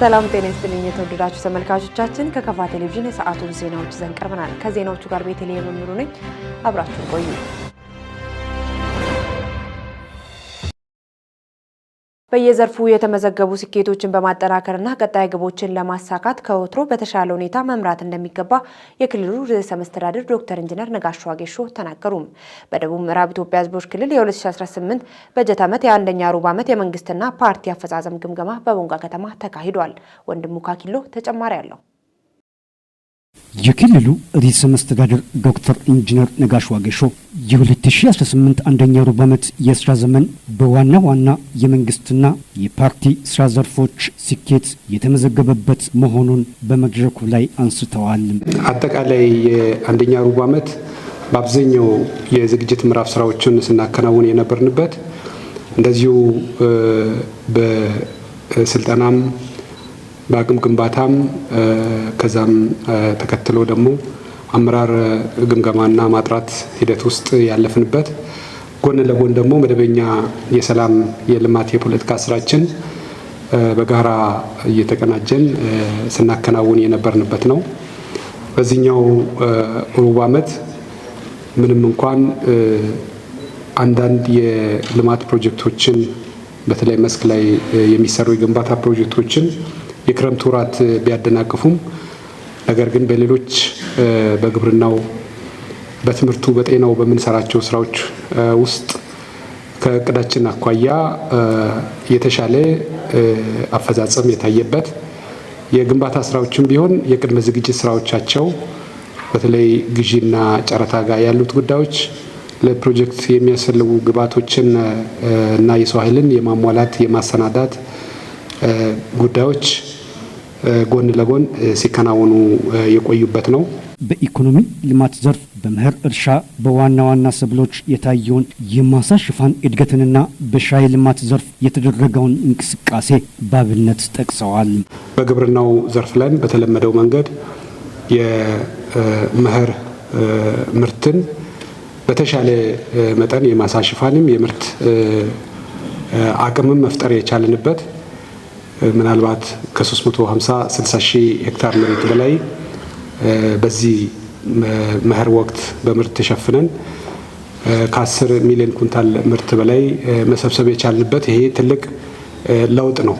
ሰላም ጤና ይስጥልኝ የተወደዳችሁ ተመልካቾቻችን፣ ከከፋ ቴሌቪዥን የሰዓቱን ዜናዎች ይዘን ቀርበናል። ከዜናዎቹ ጋር ቤተልሔም መምሩ ነኝ። አብራችሁን ቆዩ። በየዘርፉ የተመዘገቡ ስኬቶችን በማጠናከርና ቀጣይ ግቦችን ለማሳካት ከወትሮ በተሻለ ሁኔታ መምራት እንደሚገባ የክልሉ ርዕሰ መስተዳድር ዶክተር ኢንጂነር ነጋሽ ዋጌሾ ተናገሩ። በደቡብ ምዕራብ ኢትዮጵያ ሕዝቦች ክልል የ2018 በጀት ዓመት የአንደኛ ሩብ ዓመት የመንግስትና ፓርቲ አፈጻጸም ግምገማ በቦንጋ ከተማ ተካሂዷል። ወንድሙ ካኪሎ ተጨማሪ አለው። የክልሉ ርዕሰ መስተዳድር ዶክተር ኢንጂነር ነጋሽ ዋጌሾ የ2018 አንደኛ ሩብ ዓመት የስራ ዘመን በዋና ዋና የመንግስትና የፓርቲ ስራ ዘርፎች ስኬት የተመዘገበበት መሆኑን በመድረኩ ላይ አንስተዋል። አጠቃላይ የአንደኛ ሩብ ዓመት በአብዛኛው የዝግጅት ምዕራፍ ስራዎችን ስናከናውን የነበርንበት፣ እንደዚሁ በስልጠናም በአቅም ግንባታም ከዛም ተከትሎ ደግሞ አመራር ግምገማና ማጥራት ሂደት ውስጥ ያለፍንበት፣ ጎን ለጎን ደግሞ መደበኛ የሰላም፣ የልማት፣ የፖለቲካ ስራችን በጋራ እየተቀናጀን ስናከናውን የነበርንበት ነው። በዚህኛው ሩብ ዓመት ምንም እንኳን አንዳንድ የልማት ፕሮጀክቶችን፣ በተለይ መስክ ላይ የሚሰሩ የግንባታ ፕሮጀክቶችን የክረምት ወራት ቢያደናቅፉም፣ ነገር ግን በሌሎች በግብርናው፣ በትምህርቱ፣ በጤናው በምንሰራቸው ስራዎች ውስጥ ከእቅዳችን አኳያ የተሻለ አፈጻጸም የታየበት፣ የግንባታ ስራዎችም ቢሆን የቅድመ ዝግጅት ስራዎቻቸው በተለይ ግዢና ጨረታ ጋር ያሉት ጉዳዮች፣ ለፕሮጀክት የሚያስፈልጉ ግብዓቶችን እና የሰው ኃይልን የማሟላት የማሰናዳት ጉዳዮች ጎን ለጎን ሲከናወኑ የቆዩበት ነው። በኢኮኖሚ ልማት ዘርፍ በመኸር እርሻ በዋና ዋና ሰብሎች የታየውን የማሳ ሽፋን እድገትንና በሻይ ልማት ዘርፍ የተደረገውን እንቅስቃሴ በአብነት ጠቅሰዋል። በግብርናው ዘርፍ ላይም በተለመደው መንገድ የመኸር ምርትን በተሻለ መጠን የማሳ ሽፋንም የምርት አቅምም መፍጠር የቻልንበት፣ ምናልባት ከ350 60 ሺህ ሄክታር መሬት በላይ በዚህ መኸር ወቅት በምርት ተሸፍነን ከ10 ሚሊዮን ኩንታል ምርት በላይ መሰብሰብ የቻልንበት ይሄ ትልቅ ለውጥ ነው።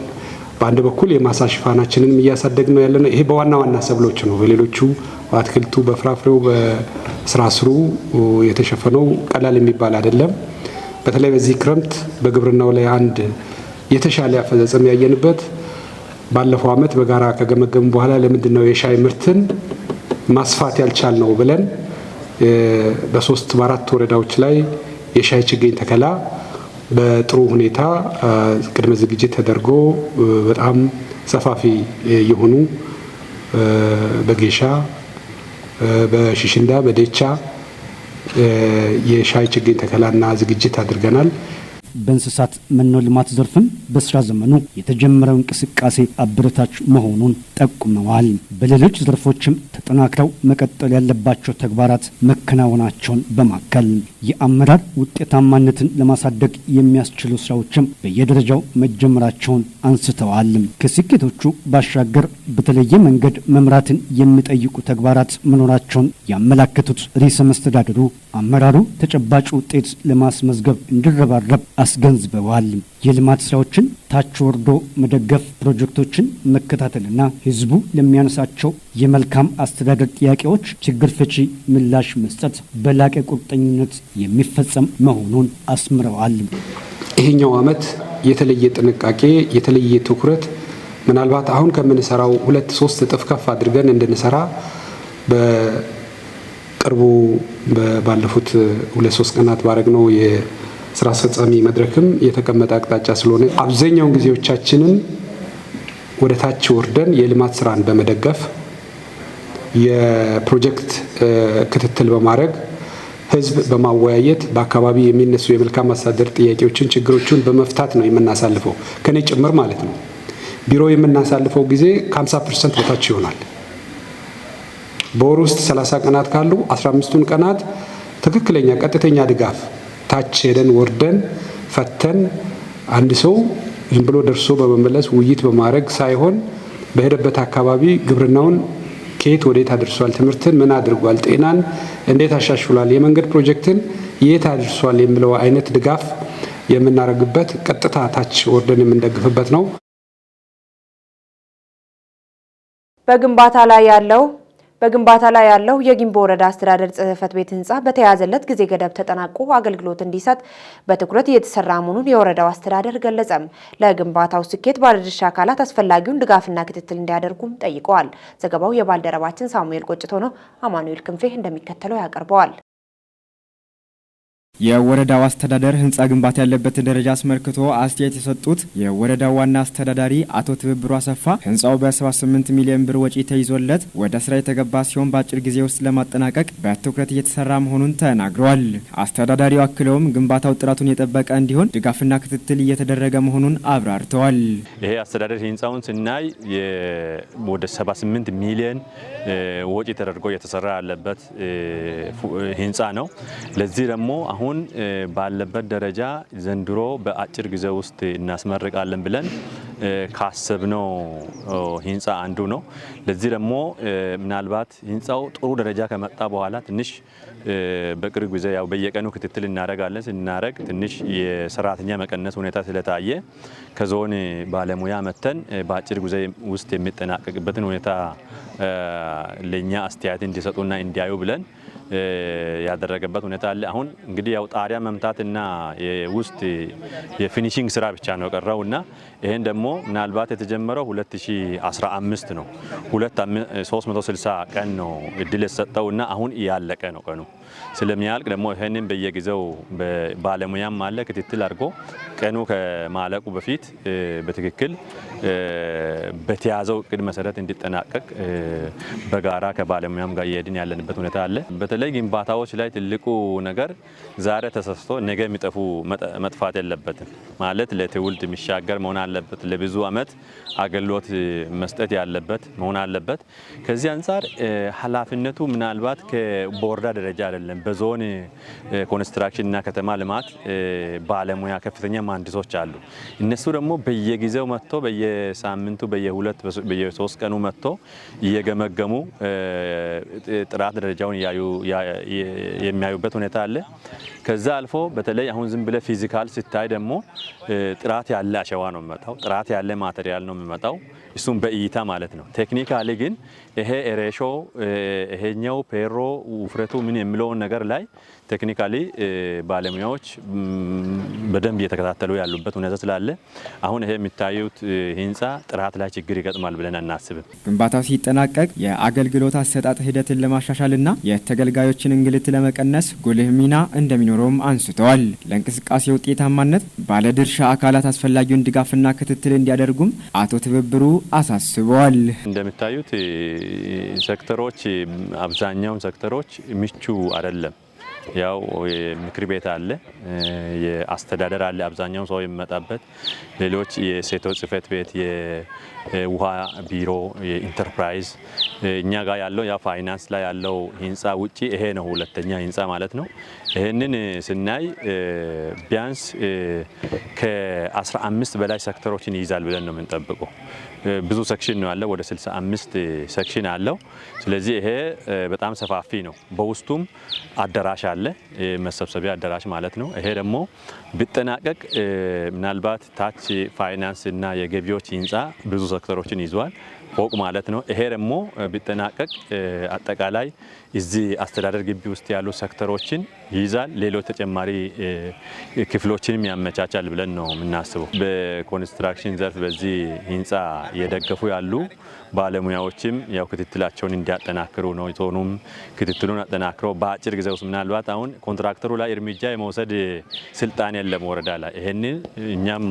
በአንድ በኩል የማሳ ሽፋናችንንም እያሳደግን ነው ያለነው። ይሄ በዋና ዋና ሰብሎች ነው። በሌሎቹ በአትክልቱ፣ በፍራፍሬው፣ በስራ ስሩ የተሸፈነው ቀላል የሚባል አይደለም። በተለይ በዚህ ክረምት በግብርናው ላይ አንድ የተሻለ አፈጻጸም ያየንበት፣ ባለፈው ዓመት በጋራ ከገመገምን በኋላ ለምንድን ነው የሻይ ምርትን ማስፋት ያልቻልነው ብለን በሶስት በአራት ወረዳዎች ላይ የሻይ ችግኝ ተከላ በጥሩ ሁኔታ ቅድመ ዝግጅት ተደርጎ በጣም ሰፋፊ የሆኑ በጌሻ፣ በሽሽንዳ፣ በዴቻ የሻይ ችግኝ ተከላና ዝግጅት አድርገናል። በእንስሳት መኖ ልማት ዘርፍም በስራ ዘመኑ የተጀመረው እንቅስቃሴ አበረታች መሆኑን ጠቁመዋል። በሌሎች ዘርፎችም ተጠናክረው መቀጠል ያለባቸው ተግባራት መከናወናቸውን በማከል የአመራር ውጤታማነትን ለማሳደግ የሚያስችሉ ስራዎችም በየደረጃው መጀመራቸውን አንስተዋል። ከስኬቶቹ ባሻገር በተለየ መንገድ መምራትን የሚጠይቁ ተግባራት መኖራቸውን ያመላከቱት ርዕሰ መስተዳድሩ አመራሩ ተጨባጭ ውጤት ለማስመዝገብ እንዲረባረብ አስገንዝበዋል። የልማት ስራዎችን ታች ወርዶ መደገፍ፣ ፕሮጀክቶችን መከታተልና ህዝቡ ለሚያነሳቸው የመልካም አስተዳደር ጥያቄዎች ችግር ፈቺ ምላሽ መስጠት በላቀ ቁርጠኝነት የሚፈጸም መሆኑን አስምረዋል። ይሄኛው ዓመት የተለየ ጥንቃቄ፣ የተለየ ትኩረት፣ ምናልባት አሁን ከምንሰራው ሁለት ሶስት እጥፍ ከፍ አድርገን እንድንሰራ በቅርቡ ባለፉት 2-3 ቀናት ባረግነው የስራ አስፈጻሚ መድረክም የተቀመጠ አቅጣጫ ስለሆነ አብዛኛውን ጊዜዎቻችንን ወደ ታች ወርደን የልማት ስራን በመደገፍ፣ የፕሮጀክት ክትትል በማድረግ፣ ህዝብ በማወያየት፣ በአካባቢ የሚነሱ የመልካም አስተዳደር ጥያቄዎችን፣ ችግሮችን በመፍታት ነው የምናሳልፈው፣ ከኔ ጭምር ማለት ነው። ቢሮ የምናሳልፈው ጊዜ ከ50% በታች ይሆናል። በወር ውስጥ 30 ቀናት ካሉ 15ቱን ቀናት ትክክለኛ ቀጥተኛ ድጋፍ ታች ሄደን ወርደን ፈተን፣ አንድ ሰው ዝም ብሎ ደርሶ በመመለስ ውይይት በማድረግ ሳይሆን በሄደበት አካባቢ ግብርናውን ከየት ወዴት አድርሷል፣ ትምህርትን ምን አድርጓል፣ ጤናን እንዴት አሻሽሏል፣ የመንገድ ፕሮጀክትን የት አድርሷል የሚለው አይነት ድጋፍ የምናደርግበት፣ ቀጥታ ታች ወርደን የምንደግፍበት ነው። በግንባታ ላይ ያለው የጊምቦ ወረዳ አስተዳደር ጽሕፈት ቤት ህንፃ በተያዘለት ጊዜ ገደብ ተጠናቆ አገልግሎት እንዲሰጥ በትኩረት እየተሰራ መሆኑን የወረዳው አስተዳደር ገለጸም። ለግንባታው ስኬት ባለድርሻ አካላት አስፈላጊውን ድጋፍና ክትትል እንዲያደርጉም ጠይቀዋል። ዘገባው የባልደረባችን ሳሙኤል ቆጭቶ ነው። አማኑኤል ክንፌ እንደሚከተለው ያቀርበዋል። የወረዳው አስተዳደር ህንፃ ግንባታ ያለበትን ደረጃ አስመልክቶ አስተያየት የሰጡት የወረዳው ዋና አስተዳዳሪ አቶ ትብብሩ አሰፋ፣ ህንፃው በ78 ሚሊዮን ብር ወጪ ተይዞለት ወደ ስራ የተገባ ሲሆን በአጭር ጊዜ ውስጥ ለማጠናቀቅ በትኩረት እየተሰራ መሆኑን ተናግረዋል። አስተዳዳሪው አክለውም ግንባታው ጥራቱን የጠበቀ እንዲሆን ድጋፍና ክትትል እየተደረገ መሆኑን አብራርተዋል። ይሄ አስተዳደር ህንፃውን ስናይ ወደ 78 ሚሊዮን ወጪ ተደርጎ እየተሰራ ያለበት ህንፃ ነው። ለዚህ ደግሞ አሁን ባለበት ደረጃ ዘንድሮ በአጭር ጊዜ ውስጥ እናስመርቃለን ብለን ካሰብነው ህንፃ አንዱ ነው። ለዚህ ደግሞ ምናልባት ህንፃው ጥሩ ደረጃ ከመጣ በኋላ ትንሽ በቅርብ ጊዜ ያው በየቀኑ ክትትል እናደርጋለን። ስናደርግ ትንሽ የሰራተኛ መቀነስ ሁኔታ ስለታየ ከዞን ባለሙያ መተን በአጭር ጊዜ ውስጥ የሚጠናቀቅበትን ሁኔታ ለኛ አስተያየት እንዲሰጡና እንዲያዩ ብለን ያደረገበት ሁኔታ አለ። አሁን እንግዲህ ያው ጣሪያ መምታትና የውስጥ የ finishing ስራ ብቻ ነው የቀረው እና ይሄን ደግሞ ምናልባት የተጀመረው 2015 ነው። 360 ቀን ነው እድል የተሰጠው እና አሁን እያለቀ ነው፣ ቀኑ ስለሚያልቅ ደግሞ ይሄንን በየጊዜው ባለሙያም አለ፣ ክትትል አድርጎ ቀኑ ከማለቁ በፊት በትክክል በተያዘው እቅድ መሰረት እንዲጠናቀቅ በጋራ ከባለሙያም ጋር እየሄድን ያለንበት ሁኔታ አለ። በተለይ ግንባታዎች ላይ ትልቁ ነገር ዛሬ ተሰርቶ ነገ የሚጠፉ መጥፋት የለበትም፣ ማለት ለትውልድ የሚሻገር መሆን አለበት። ለብዙ ዓመት አገልግሎት መስጠት ያለበት መሆን አለበት። ከዚህ አንጻር ኃላፊነቱ ምናልባት ከቦርዳ ደረጃ አይደለም። በዞን ኮንስትራክሽን እና ከተማ ልማት ባለሙያ ከፍተኛ መሀንዲሶች አሉ። እነሱ ደግሞ በየጊዜው መጥቶ በየሳምንቱ፣ በየሁለት በየሶስት ቀኑ መጥቶ እየገመገሙ ጥራት ደረጃውን የሚያዩበት ሁኔታ አለ። ከዛ አልፎ በተለይ አሁን ዝም ብለህ physical ሲታይ ደግሞ ጥራት ያለ አሸዋ ነው የሚመጣው፣ ጥራት ያለ material ነው የሚመጣው። እሱም በእይታ ማለት ነው። Technically ግን ይሄ ratio፣ ይሄኛው ፔሮ ውፍረቱ ምን የሚለውን ነገር ላይ technically ባለሙያዎች በደንብ እየተከታተሉ ያሉበት ሁኔታ ስላለ አሁን ይሄ የሚታዩት ህንፃ ጥራት ላይ ችግር ይገጥማል ብለን አናስብም። ግንባታው ሲጠናቀቅ የአገልግሎት አሰጣጥ ሂደትን ለማሻሻልና የተገልጋዮችን እንግልት ለመቀነስ ጉልህ ሚና እንደሚኖረውም አንስተዋል። ለእንቅስቃሴ ውጤታማነት ባለድርሻ አካላት አስፈላጊውን ድጋፍና ክትትል እንዲያደርጉም አቶ ትብብሩ አሳስበዋል። እንደሚታዩት ሴክተሮች፣ አብዛኛውን ሴክተሮች ምቹ አይደለም። ያው ምክር ቤት አለ፣ የአስተዳደር አለ፣ አብዛኛው ሰው የሚመጣበት፣ ሌሎች የሴቶች ጽሕፈት ቤት፣ የውሃ ቢሮ፣ የኢንተርፕራይዝ፣ እኛ ጋር ያለው ያ ፋይናንስ ላይ ያለው ህንፃ ውጪ ይሄ ነው ሁለተኛ ህንፃ ማለት ነው። ይሄንን ስናይ ቢያንስ ከ15 በላይ ሴክተሮችን ይይዛል ብለን ነው የምንጠብቀው። ብዙ section ነው ያለው፣ ወደ 65 section አለው። ስለዚህ ይሄ በጣም ሰፋፊ ነው። በውስጡም አዳራሽ አለ፣ መሰብሰቢያ አዳራሽ ማለት ነው። ይሄ ደግሞ ቢጠናቀቅ ምናልባት ታች ፋይናንስ እና የገቢዎች ህንፃ ብዙ ሴክተሮችን ይዟል፣ ፎቅ ማለት ነው። ይሄ ደግሞ ቢጠናቀቅ አጠቃላይ እዚህ አስተዳደር ግቢ ውስጥ ያሉ ሴክተሮችን ይይዛል። ሌሎች ተጨማሪ ክፍሎችንም ያመቻቻል ብለን ነው የምናስበው። በኮንስትራክሽን ዘርፍ በዚህ ህንፃ እየደገፉ ያሉ ባለሙያዎችም ያው ክትትላቸውን እንዲያጠናክሩ ነው። ዞኑም ክትትሉን አጠናክረው በአጭር ጊዜ ውስጥ፣ ምናልባት አሁን ኮንትራክተሩ ላይ እርምጃ የመውሰድ ስልጣን የለም ወረዳ ላይ። ይሄንን እኛም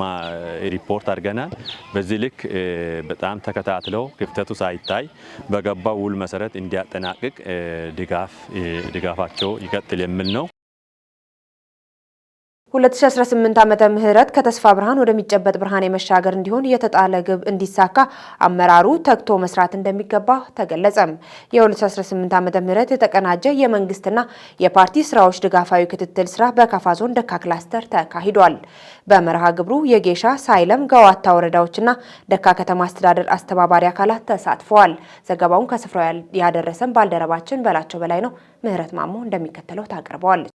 ሪፖርት አድርገናል። በዚህ ልክ በጣም ተከታትለው ክፍተቱ ሳይታይ በገባው ውል መሰረት እንዲያጠናቅቅ ድጋፋቸው ይቀጥል የሚል ነው። 2018 ዓመተ ምህረት ከተስፋ ብርሃን ወደሚጨበጥ ብርሃን የመሻገር እንዲሆን የተጣለ ግብ እንዲሳካ አመራሩ ተግቶ መስራት እንደሚገባ ተገለጸም። የ2018 ዓመተ ምህረት የተቀናጀ የመንግስትና የፓርቲ ስራዎች ድጋፋዊ ክትትል ስራ በካፋ ዞን ደካ ክላስተር ተካሂዷል። በመርሃ ግብሩ የጌሻ፣ ሳይለም፣ ገዋታ ወረዳዎችና ደካ ከተማ አስተዳደር አስተባባሪ አካላት ተሳትፈዋል። ዘገባውን ከስፍራው ያደረሰን ባልደረባችን በላቸው በላይ ነው። ምህረት ማሞ እንደሚከተለው ታቀርበዋለች።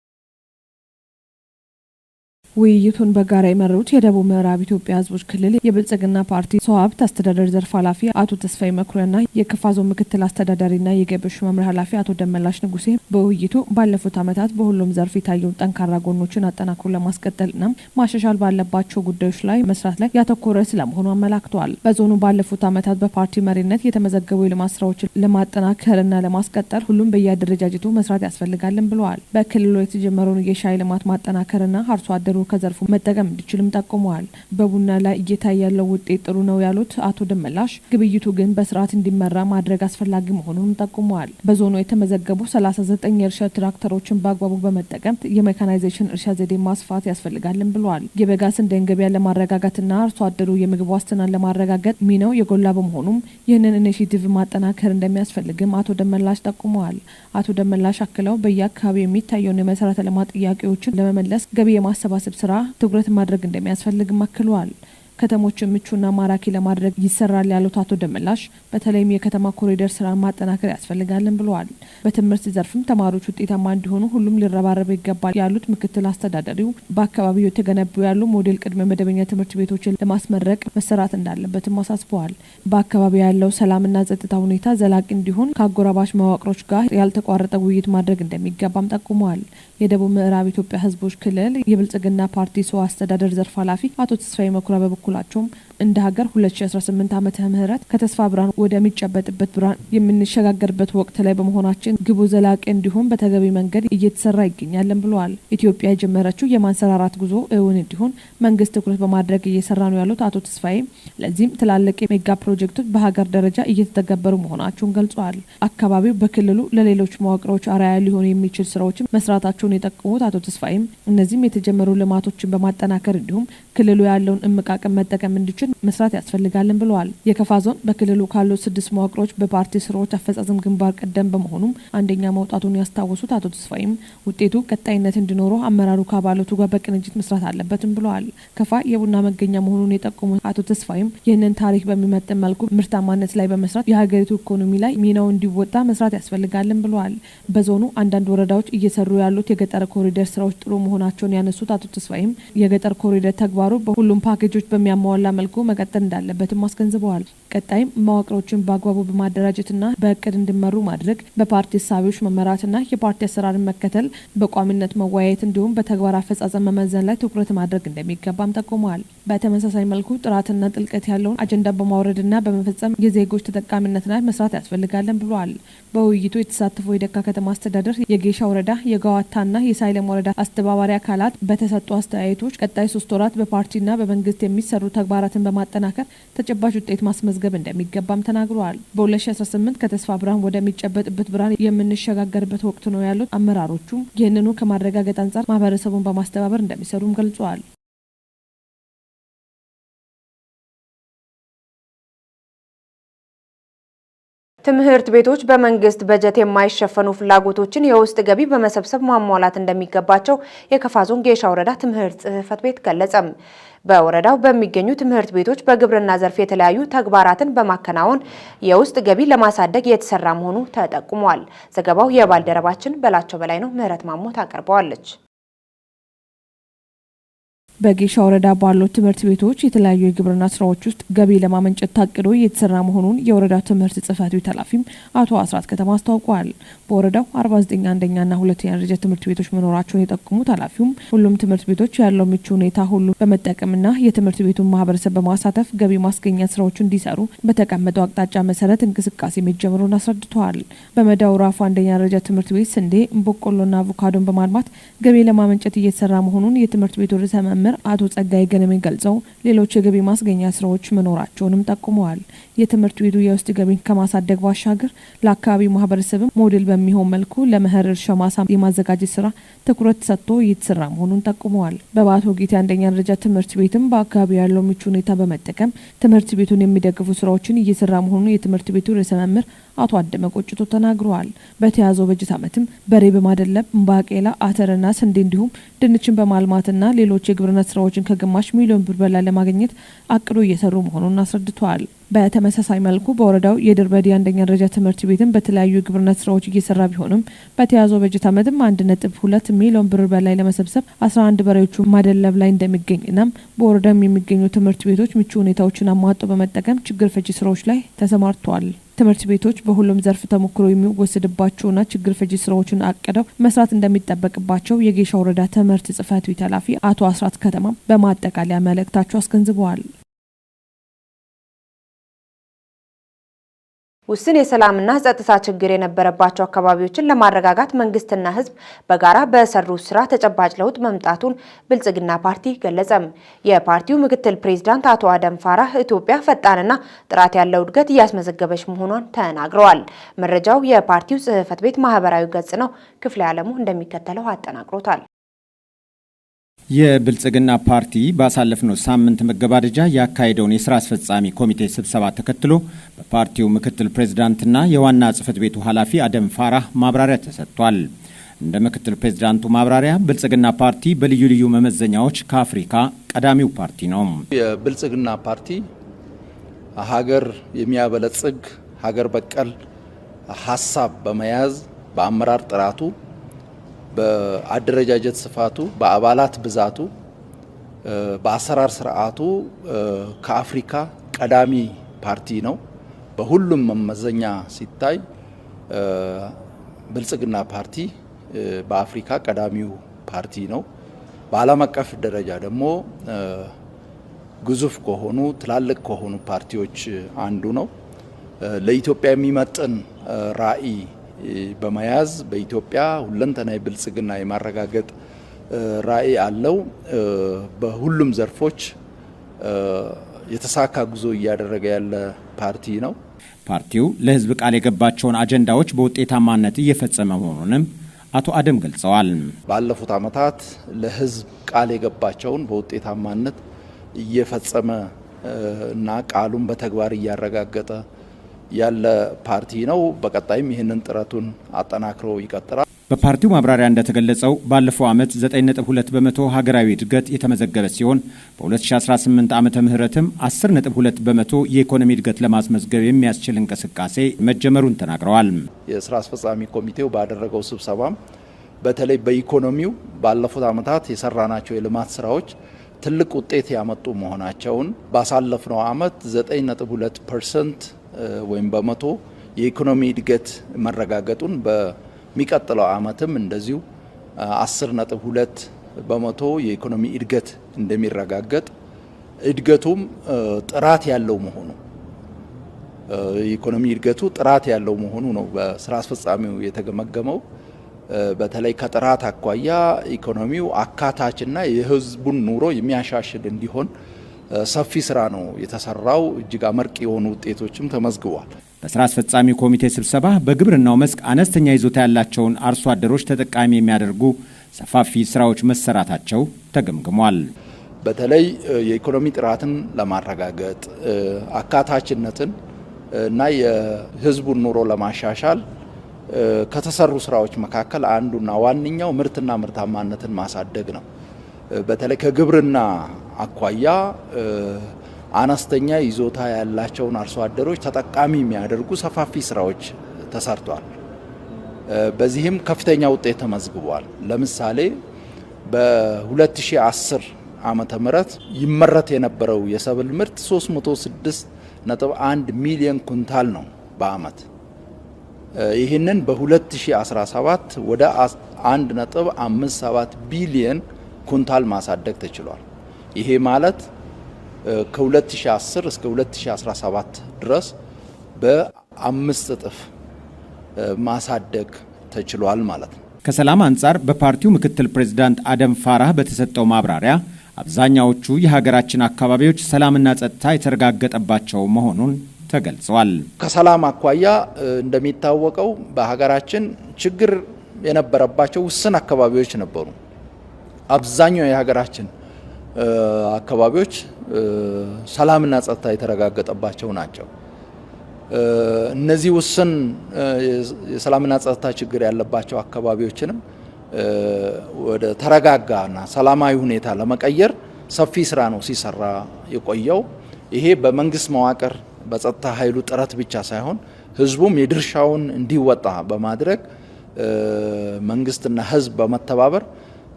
ውይይቱን በጋራ የመሩት የደቡብ ምዕራብ ኢትዮጵያ ሕዝቦች ክልል የብልጽግና ፓርቲ ሰው ሀብት አስተዳደር ዘርፍ ኃላፊ አቶ ተስፋዬ መኩሪያና የከፋ ዞን ምክትል አስተዳዳሪና የገቢዎች መምሪያ ኃላፊ አቶ ደመላሽ ንጉሴ በውይይቱ ባለፉት ዓመታት በሁሉም ዘርፍ የታየውን ጠንካራ ጎኖችን አጠናክሮ ለማስቀጠልና ማሻሻል ባለባቸው ጉዳዮች ላይ መስራት ላይ ያተኮረ ስለመሆኑ አመላክተዋል። በዞኑ ባለፉት ዓመታት በፓርቲ መሪነት የተመዘገቡ የልማት ስራዎችን ለማጠናከርና ለማስቀጠል ሁሉም በየአደረጃጀቱ መስራት ያስፈልጋልን ብለዋል። በክልሉ የተጀመረውን የሻይ ልማት ማጠናከርና አርሶ አደሩ ከዘርፉ መጠቀም እንዲችልም ጠቁመዋል። በቡና ላይ እየታየ ያለው ውጤት ጥሩ ነው ያሉት አቶ ደመላሽ ግብይቱ ግን በስርዓት እንዲመራ ማድረግ አስፈላጊ መሆኑንም ጠቁመዋል። በዞኑ የተመዘገቡ 39 የእርሻ ትራክተሮችን በአግባቡ በመጠቀም የሜካናይዜሽን እርሻ ዘዴ ማስፋት ያስፈልጋልን ብለዋል። የበጋ ስንዴን ገበያ ለማረጋጋትና አርሶ አደሩ የምግብ ዋስትናን ለማረጋገጥ ሚናው የጎላ በመሆኑም ይህንን initiative ማጠናከር እንደሚያስፈልግም አቶ ደመላሽ ጠቁመዋል። አቶ ደመላሽ አክለው በየአካባቢው የሚታየውን የመሰረተ ልማት ጥያቄዎችን ለመመለስ ገቢ የማሰባሰብ ስራ ትኩረት ማድረግ እንደሚያስፈልግም አክለዋል። ከተሞችን ምቹና ማራኪ ለማድረግ ይሰራል ያሉት አቶ ደመላሽ በተለይም የከተማ ኮሪደር ስራ ማጠናከር ያስፈልጋልን ብለዋል። በትምህርት ዘርፍም ተማሪዎች ውጤታማ እንዲሆኑ ሁሉም ሊረባረብ ይገባል ያሉት ምክትል አስተዳዳሪው በአካባቢው የተገነቡ ያሉ ሞዴል ቅድመ መደበኛ ትምህርት ቤቶችን ለማስመረቅ መሰራት እንዳለበትም አሳስበዋል። በአካባቢው ያለው ሰላምና ጸጥታ ሁኔታ ዘላቂ እንዲሆን ከአጎራባች መዋቅሮች ጋር ያልተቋረጠ ውይይት ማድረግ እንደሚገባም ጠቁመዋል። የደቡብ ምዕራብ ኢትዮጵያ ሕዝቦች ክልል የብልጽግና ፓርቲ ሰው አስተዳደር ዘርፍ ኃላፊ አቶ ተስፋዬ መኩሪያ በበኩላቸውም እንደ ሀገር 2018 ዓመተ ምህረት ከተስፋ ብርሃን ወደሚጨበጥበት ብርሃን የምንሸጋገርበት ወቅት ላይ በመሆናችን ግቡ ዘላቂ እንዲሆን በተገቢ መንገድ እየተሰራ ይገኛል ብለዋል። ኢትዮጵያ የጀመረችው የማንሰራራት ጉዞ እውን እንዲሆን መንግስት ትኩረት በማድረግ እየሰራ ነው ያሉት አቶ ተስፋዬ ለዚህም ትላልቅ ሜጋ ፕሮጀክቶች በሀገር ደረጃ እየተተገበሩ መሆናቸውን ገልጸዋል። አካባቢው በክልሉ ለሌሎች መዋቅሮች አርአያ ሊሆኑ የሚችል ስራዎችን መስራታቸውን የጠቆሙት አቶ ተስፋዬም እነዚህም የተጀመሩ ልማቶችን በማጠናከር እንዲሁም ክልሉ ያለውን እምቅ አቅም መጠቀም እንዲችል መስራት ያስፈልጋልን ብለዋል። የከፋ ዞን በክልሉ ካሉ 6 መዋቅሮች በፓርቲ ስራዎች አፈጻጸም ግንባር ቀደም በመሆኑም አንደኛ መውጣቱን ያስታወሱት አቶ ተስፋዬም ውጤቱ ቀጣይነት እንዲኖረው አመራሩ ከአባላቱ ጋር በቅንጅት መስራት አለበትም ብለዋል። ከፋ የቡና መገኛ መሆኑን የጠቆሙት አቶ ተስፋዬም ይህንን ታሪክ በሚመጥን መልኩ ምርታማነት ላይ በመስራት የሀገሪቱ ኢኮኖሚ ላይ ሚናው እንዲወጣ መስራት ያስፈልጋልን ብለዋል። በዞኑ አንዳንድ ወረዳዎች እየሰሩ ያሉት የገጠር ኮሪደር ስራዎች ጥሩ መሆናቸውን ያነሱት አቶ ተስፋዬም የገጠር ኮሪደር ተግባሩ በሁሉም ፓኬጆች በሚያሟላ መልኩ መቀጠል እንዳለበትም አስገንዝበዋል። ቀጣይም መዋቅሮችን በአግባቡ በማደራጀትና በእቅድ እንዲመሩ ማድረግ፣ በፓርቲ እሳቤዎች መመራትና የፓርቲ አሰራርን መከተል፣ በቋሚነት መወያየት እንዲሁም በተግባር አፈጻጸም መመዘን ላይ ትኩረት ማድረግ እንደሚገባም ጠቁመዋል። በተመሳሳይ መልኩ ጥራትና ጥልቀት ያለውን አጀንዳ በማውረድና በመፈጸም የዜጎች ተጠቃሚነት ላይ መስራት ያስፈልጋልን ብለዋል። በውይይቱ የተሳተፉ የደካ ከተማ አስተዳደር፣ የጌሻ ወረዳ፣ የጋዋታና የሳይለም ወረዳ አስተባባሪ አካላት በተሰጡ አስተያየቶች ቀጣይ 3 ወራት በፓርቲና በመንግስት የሚሰሩ ተግባራትን በማጠናከር ተጨባጭ ውጤት ማስመዝገብ እንደሚገባም ተናግረዋል። በ2018 ከተስፋ ብርሃን ወደሚጨበጥበት ብርሃን የምንሸጋገርበት ወቅት ነው ያሉት አመራሮቹም ይህንኑ ከማረጋገጥ አንጻር ማህበረሰቡን በማስተባበር እንደሚሰሩም ገልጸዋል። ትምህርት ቤቶች በመንግስት በጀት የማይሸፈኑ ፍላጎቶችን የውስጥ ገቢ በመሰብሰብ ማሟላት እንደሚገባቸው የከፋ ዞን ጌሻ ወረዳ ትምህርት ጽሕፈት ቤት ገለጸም። በወረዳው በሚገኙ ትምህርት ቤቶች በግብርና ዘርፍ የተለያዩ ተግባራትን በማከናወን የውስጥ ገቢ ለማሳደግ የተሰራ መሆኑ ተጠቁሟል። ዘገባው የባልደረባችን በላቸው በላይ ነው። ምህረት ማሞ ታቀርበዋለች። በጌሻ ወረዳ ባሉ ትምህርት ቤቶች የተለያዩ የግብርና ስራዎች ውስጥ ገቢ ለማመንጨት ታቅዶ እየተሰራ መሆኑን የወረዳው ትምህርት ጽሕፈት ቤት ኃላፊም አቶ አስራት ከተማ አስታውቀዋል። በወረዳው 49 አንደኛና ሁለተኛ ደረጃ ትምህርት ቤቶች መኖራቸውን የጠቆሙት ኃላፊውም ሁሉም ትምህርት ቤቶች ያለው ምቹ ሁኔታ ሁሉ በመጠቀምና የትምህርት ቤቱን ማህበረሰብ በማሳተፍ ገቢ ማስገኛ ስራዎች እንዲሰሩ በተቀመጠው አቅጣጫ መሰረት እንቅስቃሴ መጀመሩን አስረድተዋል። በመዳው ራፉ አንደኛ ደረጃ ትምህርት ቤት ስንዴ፣ በቆሎና አቮካዶን በማልማት ገቢ ለማመንጨት እየተሰራ መሆኑን የትምህርት ቤቱ ርዕሰ መምህር መምህር አቶ ጸጋይ ገነሜ ገልጸው ሌሎች የገቢ ማስገኛ ስራዎች መኖራቸውንም ጠቁመዋል። የትምህርት ቤቱ የውስጥ ገቢን ከማሳደግ ባሻገር ለአካባቢው ማህበረሰብም ሞዴል በሚሆን መልኩ ለመኸር እርሻ ማሳ የማዘጋጀት ስራ ትኩረት ሰጥቶ እየተሰራ መሆኑን ጠቁመዋል። በባቶ ጌቴ አንደኛ ደረጃ ትምህርት ቤትም በአካባቢው ያለው ምቹ ሁኔታ በመጠቀም ትምህርት ቤቱን የሚደግፉ ስራዎችን እየሰራ መሆኑን የትምህርት ቤቱ ርዕሰ መምህር አቶ አደመ ቆጭቶ ተናግረዋል። በተያዘው በጀት ዓመትም በሬ በማደለብ፣ ባቄላ፣ አተርና ስንዴ እንዲሁም ድንችን በማልማትና ሌሎች የግብርና ስራዎችን ከግማሽ ሚሊዮን ብር በላይ ለማግኘት አቅዶ እየሰሩ መሆኑን አስረድተዋል። በተመሳሳይ መልኩ በወረዳው የድርበዲ አንደኛ ደረጃ ትምህርት ቤትም በተለያዩ የግብርና ስራዎች እየሰራ ቢሆንም በተያዘው በጀት ዓመትም 1.2 ሚሊዮን ብር በላይ ለመሰብሰብ 11 በሬዎቹ ማደለብ ላይ እንደሚገኝና በወረዳም የሚገኙ ትምህርት ቤቶች ምቹ ሁኔታዎችን አሟጦ በመጠቀም ችግር ፈቺ ስራዎች ላይ ተሰማርተዋል። ትምህርት ቤቶች በሁሉም ዘርፍ ተሞክሮ የሚወሰድባቸውና ችግር ፈቺ ስራዎችን አቅደው መስራት እንደሚጠበቅባቸው የጌሻ ወረዳ ትምህርት ጽሕፈት ቤት ኃላፊ አቶ አስራት ከተማ በማጠቃለያ መልእክታቸው አስገንዝበዋል። ውስን የሰላምና ጸጥታ ችግር የነበረባቸው አካባቢዎችን ለማረጋጋት መንግስትና ሕዝብ በጋራ በሰሩት ስራ ተጨባጭ ለውጥ መምጣቱን ብልጽግና ፓርቲ ገለጸም። የፓርቲው ምክትል ፕሬዚዳንት አቶ አደም ፋራህ ኢትዮጵያ ፈጣንና ጥራት ያለው እድገት እያስመዘገበች መሆኗን ተናግረዋል። መረጃው የፓርቲው ጽሕፈት ቤት ማህበራዊ ገጽ ነው። ክፍሌ አለሙ እንደሚከተለው አጠናቅሮታል። የብልጽግና ፓርቲ ባሳለፍነው ሳምንት መገባደጃ ያካሄደውን የስራ አስፈጻሚ ኮሚቴ ስብሰባ ተከትሎ በፓርቲው ምክትል ፕሬዝዳንትና የዋና ጽህፈት ቤቱ ኃላፊ አደም ፋራህ ማብራሪያ ተሰጥቷል። እንደ ምክትል ፕሬዝዳንቱ ማብራሪያ ብልጽግና ፓርቲ በልዩ ልዩ መመዘኛዎች ከአፍሪካ ቀዳሚው ፓርቲ ነው። የብልጽግና ፓርቲ ሀገር የሚያበለጽግ ሀገር በቀል ሀሳብ በመያዝ፣ በአመራር ጥራቱ፣ በአደረጃጀት ስፋቱ፣ በአባላት ብዛቱ፣ በአሰራር ስርዓቱ ከአፍሪካ ቀዳሚ ፓርቲ ነው። በሁሉም መመዘኛ ሲታይ ብልጽግና ፓርቲ በአፍሪካ ቀዳሚው ፓርቲ ነው። በዓለም አቀፍ ደረጃ ደግሞ ግዙፍ ከሆኑ፣ ትላልቅ ከሆኑ ፓርቲዎች አንዱ ነው። ለኢትዮጵያ የሚመጥን ራዕይ በመያዝ በኢትዮጵያ ሁለንተናዊ ብልጽግና የማረጋገጥ ራዕይ አለው። በሁሉም ዘርፎች የተሳካ ጉዞ እያደረገ ያለ ፓርቲ ነው። ፓርቲው ለሕዝብ ቃል የገባቸውን አጀንዳዎች በውጤታማነት እየፈጸመ መሆኑንም አቶ አደም ገልጸዋል። ባለፉት ዓመታት ለሕዝብ ቃል የገባቸውን በውጤታማነት እየፈጸመ እና ቃሉን በተግባር እያረጋገጠ ያለ ፓርቲ ነው። በቀጣይም ይህንን ጥረቱን አጠናክሮ ይቀጥላል። በፓርቲው ማብራሪያ እንደተገለጸው ባለፈው ዓመት 9.2% ሀገራዊ እድገት የተመዘገበ ሲሆን በ2018 ዓመተ ምህረትም 10.2% የኢኮኖሚ እድገት ለማስመዝገብ የሚያስችል እንቅስቃሴ መጀመሩን ተናግረዋል። የስራ አስፈጻሚ ኮሚቴው ባደረገው ስብሰባም በተለይ በኢኮኖሚው ባለፉት ዓመታት የሰራናቸው የልማት ስራዎች ትልቅ ውጤት ያመጡ መሆናቸውን፣ ባሳለፍነው ዓመት 9.2% ወይም በመቶ የኢኮኖሚ እድገት መረጋገጡን፣ በሚቀጥለው ዓመትም እንደዚሁ 10.2% የኢኮኖሚ እድገት እንደሚረጋገጥ፣ እድገቱም ጥራት ያለው መሆኑ፣ የኢኮኖሚ እድገቱ ጥራት ያለው መሆኑ ነው በስራ አስፈጻሚው የተገመገመው። በተለይ ከጥራት አኳያ ኢኮኖሚው አካታችና የሕዝቡን ኑሮ የሚያሻሽል እንዲሆን ሰፊ ስራ ነው የተሰራው። እጅግ አመርቂ የሆኑ ውጤቶችም ተመዝግቧል። በስራ አስፈጻሚ ኮሚቴ ስብሰባ በግብርናው መስክ አነስተኛ ይዞታ ያላቸውን አርሶ አደሮች ተጠቃሚ የሚያደርጉ ሰፋፊ ስራዎች መሰራታቸው ተገምግሟል። በተለይ የኢኮኖሚ ጥራትን ለማረጋገጥ፣ አካታችነትን እና የህዝቡን ኑሮ ለማሻሻል ከተሰሩ ስራዎች መካከል አንዱና ዋነኛው ምርትና ምርታማነትን ማሳደግ ነው። በተለይ ከግብርና አኳያ አነስተኛ ይዞታ ያላቸውን አርሶ አደሮች ተጠቃሚ የሚያደርጉ ሰፋፊ ስራዎች ተሰርቷል። በዚህም ከፍተኛ ውጤት ተመዝግቧል። ለምሳሌ በ2010 ዓመተ ምህረት ይመረት የነበረው የሰብል ምርት 306.1 ሚሊዮን ኩንታል ነው በአመት። ይህንን በ2017 ወደ 1.57 ቢሊየን ኩንታል ማሳደግ ተችሏል። ይሄ ማለት ከ2010 እስከ 2017 ድረስ በ5 እጥፍ ማሳደግ ተችሏል ማለት ነው። ከሰላም አንጻር በፓርቲው ምክትል ፕሬዚዳንት አደም ፋራህ በተሰጠው ማብራሪያ አብዛኛዎቹ የሀገራችን አካባቢዎች ሰላምና ጸጥታ የተረጋገጠባቸው መሆኑን ተገልጿል። ከሰላም አኳያ እንደሚታወቀው በሀገራችን ችግር የነበረባቸው ውስን አካባቢዎች ነበሩ። አብዛኛው የሀገራችን አካባቢዎች ሰላምና ጸጥታ የተረጋገጠባቸው ናቸው። እነዚህ ውስን የሰላምና ጸጥታ ችግር ያለባቸው አካባቢዎችንም ወደ ተረጋጋና ሰላማዊ ሁኔታ ለመቀየር ሰፊ ስራ ነው ሲሰራ የቆየው። ይሄ በመንግስት መዋቅር በጸጥታ ኃይሉ ጥረት ብቻ ሳይሆን ህዝቡም የድርሻውን እንዲወጣ በማድረግ መንግስትና ህዝብ በመተባበር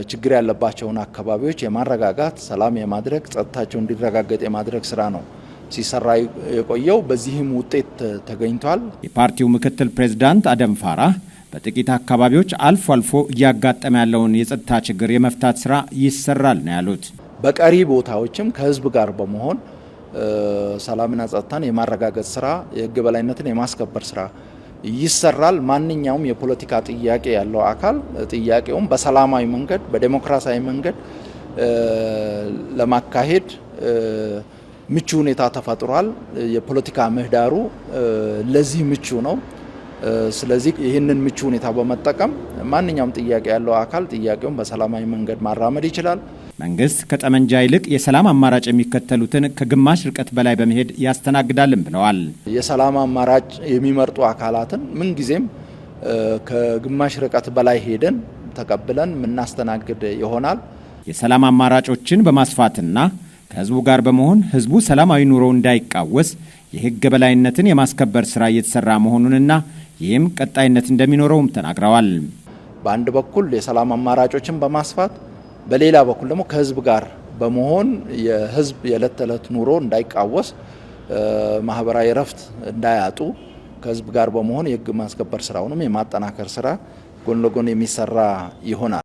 ችግር ያለባቸውን አካባቢዎች የማረጋጋት፣ ሰላም የማድረግ፣ ጸጥታቸው እንዲረጋገጥ የማድረግ ስራ ነው ሲሰራ የቆየው። በዚህም ውጤት ተገኝቷል። የፓርቲው ምክትል ፕሬዝዳንት አደም ፋራህ በጥቂት አካባቢዎች አልፎ አልፎ እያጋጠመ ያለውን የጸጥታ ችግር የመፍታት ስራ ይሰራል ነው ያሉት። በቀሪ ቦታዎችም ከህዝብ ጋር በመሆን ሰላምና ጸጥታን የማረጋገጥ ስራ፣ የህግ የበላይነትን የማስከበር ስራ ይሰራል። ማንኛውም የፖለቲካ ጥያቄ ያለው አካል ጥያቄውን በሰላማዊ መንገድ፣ በዴሞክራሲያዊ መንገድ ለማካሄድ ምቹ ሁኔታ ተፈጥሯል። የፖለቲካ ምህዳሩ ለዚህ ምቹ ነው። ስለዚህ ይህንን ምቹ ሁኔታ በመጠቀም ማንኛውም ጥያቄ ያለው አካል ጥያቄውን በሰላማዊ መንገድ ማራመድ ይችላል። መንግስት ከጠመንጃ ይልቅ የሰላም አማራጭ የሚከተሉትን ከግማሽ ርቀት በላይ በመሄድ ያስተናግዳልም ብለዋል። የሰላም አማራጭ የሚመርጡ አካላትን ምንጊዜም ከግማሽ ርቀት በላይ ሄደን ተቀብለን የምናስተናግድ ይሆናል። የሰላም አማራጮችን በማስፋትና ከህዝቡ ጋር በመሆን ህዝቡ ሰላማዊ ኑሮ እንዳይቃወስ የህግ የበላይነትን የማስከበር ስራ እየተሰራ መሆኑንና ይህም ቀጣይነት እንደሚኖረውም ተናግረዋል። በአንድ በኩል የሰላም አማራጮችን በማስፋት፣ በሌላ በኩል ደግሞ ከህዝብ ጋር በመሆን የህዝብ የዕለት ተዕለት ኑሮ እንዳይቃወስ፣ ማህበራዊ እረፍት እንዳያጡ ከህዝብ ጋር በመሆን የህግ ማስከበር ስራውንም የማጠናከር ስራ ጎን ለጎን የሚሰራ ይሆናል።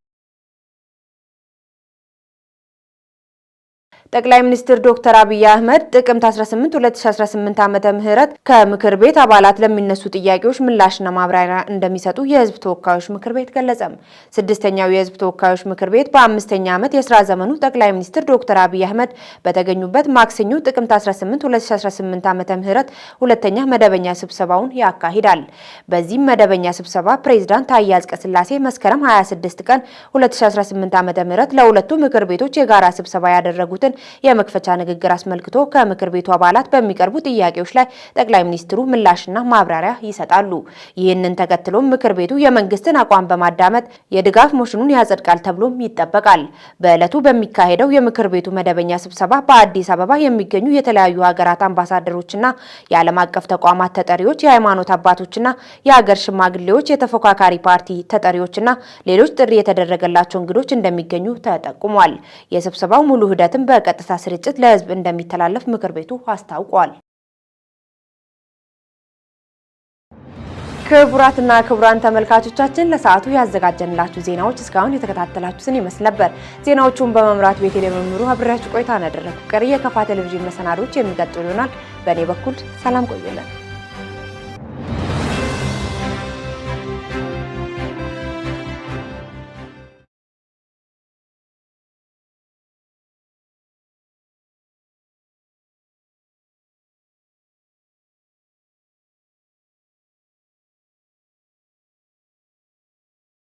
ጠቅላይ ሚኒስትር ዶክተር አብይ አህመድ ጥቅምት 18 2018 ዓመተ ምህረት ከምክር ቤት አባላት ለሚነሱ ጥያቄዎች ምላሽና ማብራሪያ እንደሚሰጡ የህዝብ ተወካዮች ምክር ቤት ገለጸም። ስድስተኛው የህዝብ ተወካዮች ምክር ቤት በአምስተኛ ዓመት የስራ ዘመኑ ጠቅላይ ሚኒስትር ዶክተር አብይ አህመድ በተገኙበት ማክሰኞ ጥቅምት 18 2018 ዓመተ ምህረት ሁለተኛ መደበኛ ስብሰባውን ያካሂዳል። በዚህም መደበኛ ስብሰባ ፕሬዝዳንት ታዬ አጽቀሥላሴ መስከረም 26 ቀን 2018 ዓመተ ምህረት ለሁለቱ ምክር ቤቶች የጋራ ስብሰባ ያደረጉትን የመክፈቻ ንግግር አስመልክቶ ከምክር ቤቱ አባላት በሚቀርቡ ጥያቄዎች ላይ ጠቅላይ ሚኒስትሩ ምላሽና ማብራሪያ ይሰጣሉ። ይህንን ተከትሎም ምክር ቤቱ የመንግስትን አቋም በማዳመጥ የድጋፍ ሞሽኑን ያጸድቃል ተብሎም ይጠበቃል። በዕለቱ በሚካሄደው የምክር ቤቱ መደበኛ ስብሰባ በአዲስ አበባ የሚገኙ የተለያዩ ሀገራት አምባሳደሮችና የዓለም አቀፍ ተቋማት ተጠሪዎች፣ የሃይማኖት አባቶችና የሀገር ሽማግሌዎች፣ የተፎካካሪ ፓርቲ ተጠሪዎችና ሌሎች ጥሪ የተደረገላቸው እንግዶች እንደሚገኙ ተጠቁሟል። የስብሰባው ሙሉ ሂደትም በቀጥታ ስርጭት ለህዝብ እንደሚተላለፍ ምክር ቤቱ አስታውቋል። ክቡራትና ክቡራን ተመልካቾቻችን፣ ለሰዓቱ ያዘጋጀንላችሁ ዜናዎች እስካሁን የተከታተላችሁትን ይመስል ነበር። ዜናዎቹን በመምራት ቤቴል መምሩ አብሬያችሁ ቆይታ ያደረኩ። ቀሪ የከፋ ቴሌቪዥን መሰናዶች የሚቀጥሉ ይሆናል። በእኔ በኩል ሰላም ቆዩልን።